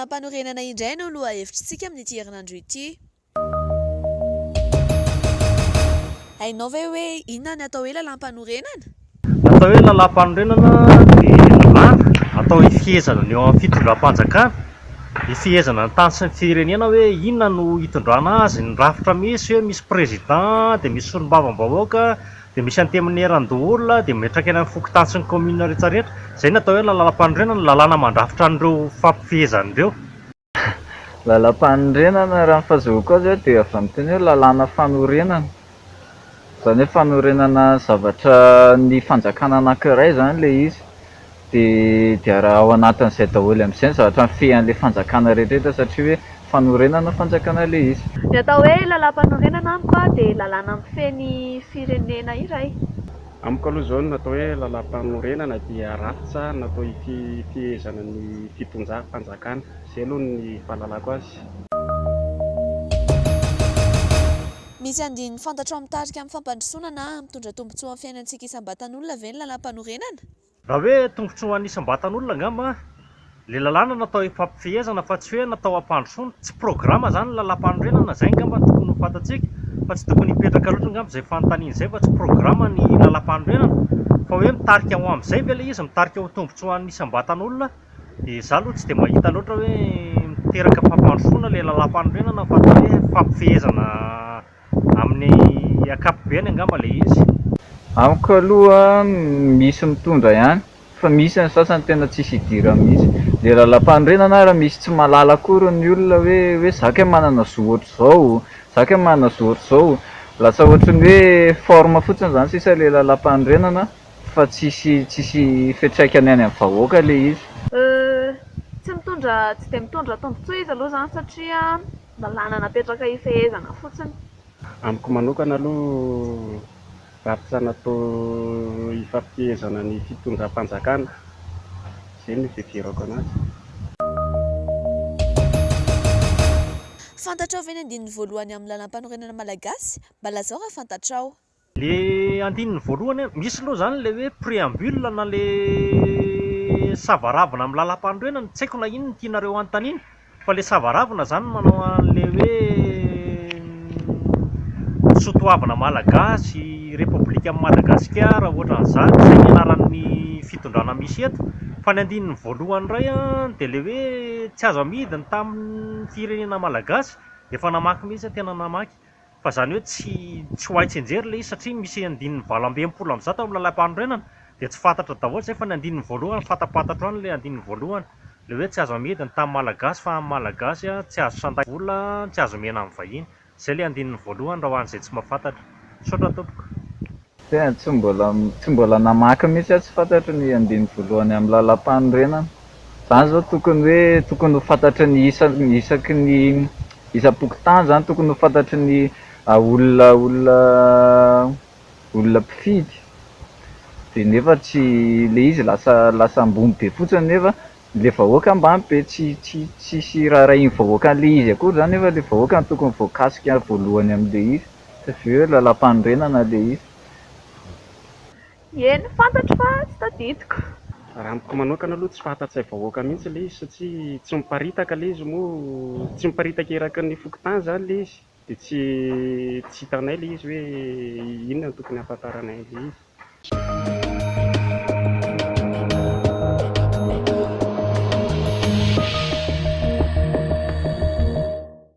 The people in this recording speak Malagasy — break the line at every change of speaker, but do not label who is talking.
lalàmpanorenana indray no lohahevitr'tsika amin'ity herinandro ity. Hainao ve hoe inona ny atao hoe lalàmpanorenana?
Ny atao hoe lalàmpanorenana dia lalàna atao hifehezana ny eo amin'ny fitondram-panjakana, hifehezana ny tany sy ny firenena hoe inona no hitondrana azy, ny rafitra misy hoe misy président dia misy solombavambahoaka dia misy antenimierandoholona dia mipetraka eny amin'ny fokontany sy ny commune rehetra rehetra. Izay no atao hoe lalàmpanorenana, lalàna mandrafitra an'ireo fampifehezana ireo.
Lalàmpanorenana raha ny fahazoako azy dia avy amin'ny teny hoe lalàna fanorenana. Izany hoe fanorenana zavatra ny fanjakana anankiray izany ilay izy. Dia dia raha ao anatin'izay daholo amin'izay ny zavatra mifehy an'ilay fanjakana rehetra rehetra satria hoe fanorenana fanjakana ilay izy.
Ny atao hoe lalàmpanorenana amiko dia lalàna mifehy ny firenena iray.
Amiko aloha izao ny atao hoe lalàmpanorenana dia rafitra natao hifehezana ny fitondram-panjakana. Izay aloha ny fahalalako azy.
Misy andininy fantatrao mitarika amin'ny fampandrosoana na mitondra tombontsoa amin'ny fiainantsika isam-batan'olona ve ny lalàmpanorenana?
Raha hoe tombontsoa ho an'ny isam-batan'olona angamba ilay lalàna natao hifampifehezana fa tsy hoe natao hampandrosoana, tsy programa izany ny lalàmpanorenana, izay angamba no tokony ho fantatsika fa tsy tokony hipetraka loatra angamba izay fanontaniana izay fa tsy programa ny lalàmpanorenana fa hoe mitarika ho amin'izay ve ilay izy, mitarika ho tombontsoa ho an'ny isam-batan'olona dia izaho aloha tsy dia mahita loatra hoe miteraka fampandrosoana ilay lalàmpanorenana fa atao hoe fampifehezana Amin'ny ankapobeny angamba ilay izy.
Amiko aloha misy mitondra ihany fa misy ny sasany tena tsisy idirany mihitsy. Le lalampanorenana ara misy tsy mahalala akory ny olona hoe hoe za kay manana zo ohatr'izao, za kay manana zo ohatr'izao. Lasa ohatran'ny hoe forme fotsiny zany sisa le lalampanorenana fa tsisy tsisy fiantraikany any amin'ny vahoaka le izy.
Euh, tsy mitondra tsy dia mitondra tombotsoa izy aloha izany satria Lalàna napetraka hifehezana fotsiny.
Amiko manokana aloha rafitra natao hifampifehezana ny fitondram-panjakana, izay no fiheverako anazy.
Fantatrao ve ny andininy voalohany amin'ny lalàmpanorenana malagasy? Mba lazao raha fantatrao.
Le andininy voalohany an, misy aloha zany le hoe préambule na le savaravina amin'ny lalam-panorenana, tsy haiko na inn no tianareo hanontaniana fa le savaravina zany manao an'le hoe soatoavina malagasy, repoblikan'i Madagasikara, ohatran'izany, zay ny anaran'ny fitondrana misy eto, fa ny andininy voalohany indray an dia le hoe tsy azo amidy ny tanin'ny firenena malagasy, efa namaky mihitsy aho, tena namaky. Fa izany hoe tsy tsy ho hay tsianjery ilay izy satria misy andininy 168 ao amin'ny lalàmpanorenana dia tsy fantatra daholo izay fa ny andininy voalohany fantapantatro ihany ilay andininy voalohany ilay hoe tsy azo amidy ny tany malagasy fa amin'ny malagasy tsy azo sandaina vola tsy azo omena amin'ny vahiny izay ilay andininy voalohany raha ho an'izay tsy mahafantatra. Misaotra tompoko.
Tena tsy mbola tsy mbola namaky mihitsy aho tsy fantatro ny andininy voalohany amin'ny lalàmpanorenana. Izany izao tokony hoe tokony ho fantatry ny isa isaky ny isam-pokontany izany tokony ho fantatry ny olona olona olona mpifidy dia nefa tsy ilay izy lasa lasa ambony be fotsiny nefa ilay vahoaka ambany be tsy tsy tsisy raharahian'ny vahoaka an'ilay izy akory izany nefa ilay vahoaka no tokony voakasika voalohany amin'ilay izy. Satria hoe lalàmpanorenana ilay izy.
Eny, fantatro fa tsy tadidiko.
Raha amiko manokana aloha tsy fantatsay vahoaka mihitsy ilay izy satria tsy miparitaka ilay izy moa tsy miparitaka eraky ny fokontany izany ilay izy dia tsy tsy hitanay ilay izy hoe inona no tokony hahafantaranay an'ilay izy.